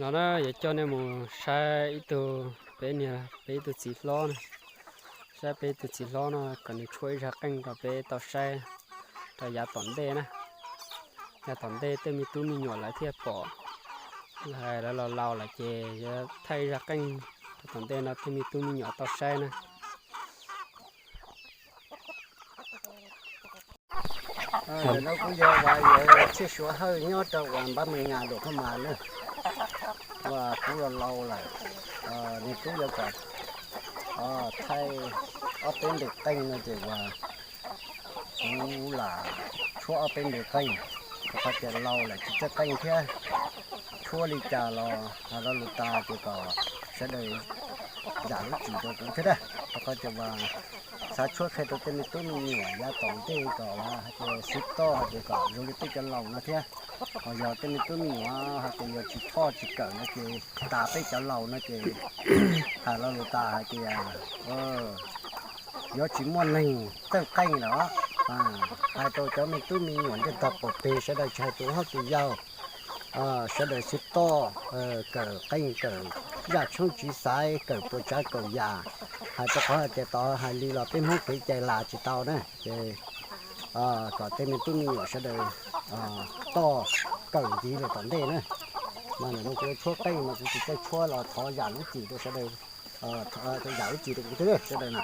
No na, yuav coj nej mus saib ib tug, peb niag, peb ib tug txiv hlob na, saib peb ib tug txiv hlob no kom nws tshuab ib zaj qeej rau peb tau saib rau yav tom ntej na. Yav tom ntej tej me tub me nyuam lawv thiaj pom, lawv laus laus lawm ces yuav thaij ib zaj qeej rau tom ntej no tej me tub me nyuam tau saib na. Ntawm no kuj yog uas yawg Txhiaj Suav Hawj nyob rau uas Npab Mees Nyas Luam Phaj Mas na, uas kuv los laus lawm, nws twb yuav kom thaij ob peb ntu qeej no ces uas kuv lam tshuab ob peb ntu qeej, rau qhov tias laus lawm tsis txawj qeej thiab, tshuab li cas los hais lo lus tas ces kom sawv daws zam lub txim rau kuv thiab na, rau qhov tias uas xav tshuab qhia rau tej me tub me nyuam yav tom ntej kom hais tias sib toj hais tias kom zoo li peb cov laus no thiab. Ho yog tej me tub me nyuam hais tias yog tsis choj tsis kawm no ces tas peb cov laus no ces hais lo lus tas hais tias yuav tsis muaj neeg txawj qeej lawm. Hais rau cov me tub me nyuam ntiaj tog qaum peg sawv daws tsis hais tus hlob tus yau, sawv daws sib toj kawm qeej kawm zaj tshoob tsiv xaiv kawm puas tsav kaum yam, hais rau qhov hais tias tod hais li los peb Hmoob kev cai las tsis tau na ces kom tej me tub me nyuam sawv daws toj kawm ntxiv rau tom ntej na. Mas ntawm no kuv yuav tshuab qeej mas kuv tsis txawj tshuab los thov zam lub txim rau sawv daws, zam lub txim rau kuv thiab sawv daws na.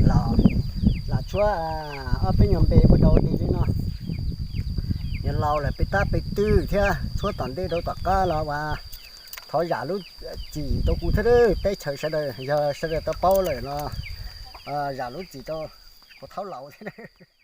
Los, los tshuab ob peb nyuag npe ua dau li li no. Yog laus lawm peb tab peb twg thiab tshuab tom ntej rau tom qab los as, thov zam lub txim rau kuv thiab, teb chaws sawv daws, yog sawv daws tau paub lawm no, zam lub txim rau kuv thaub laus thiab.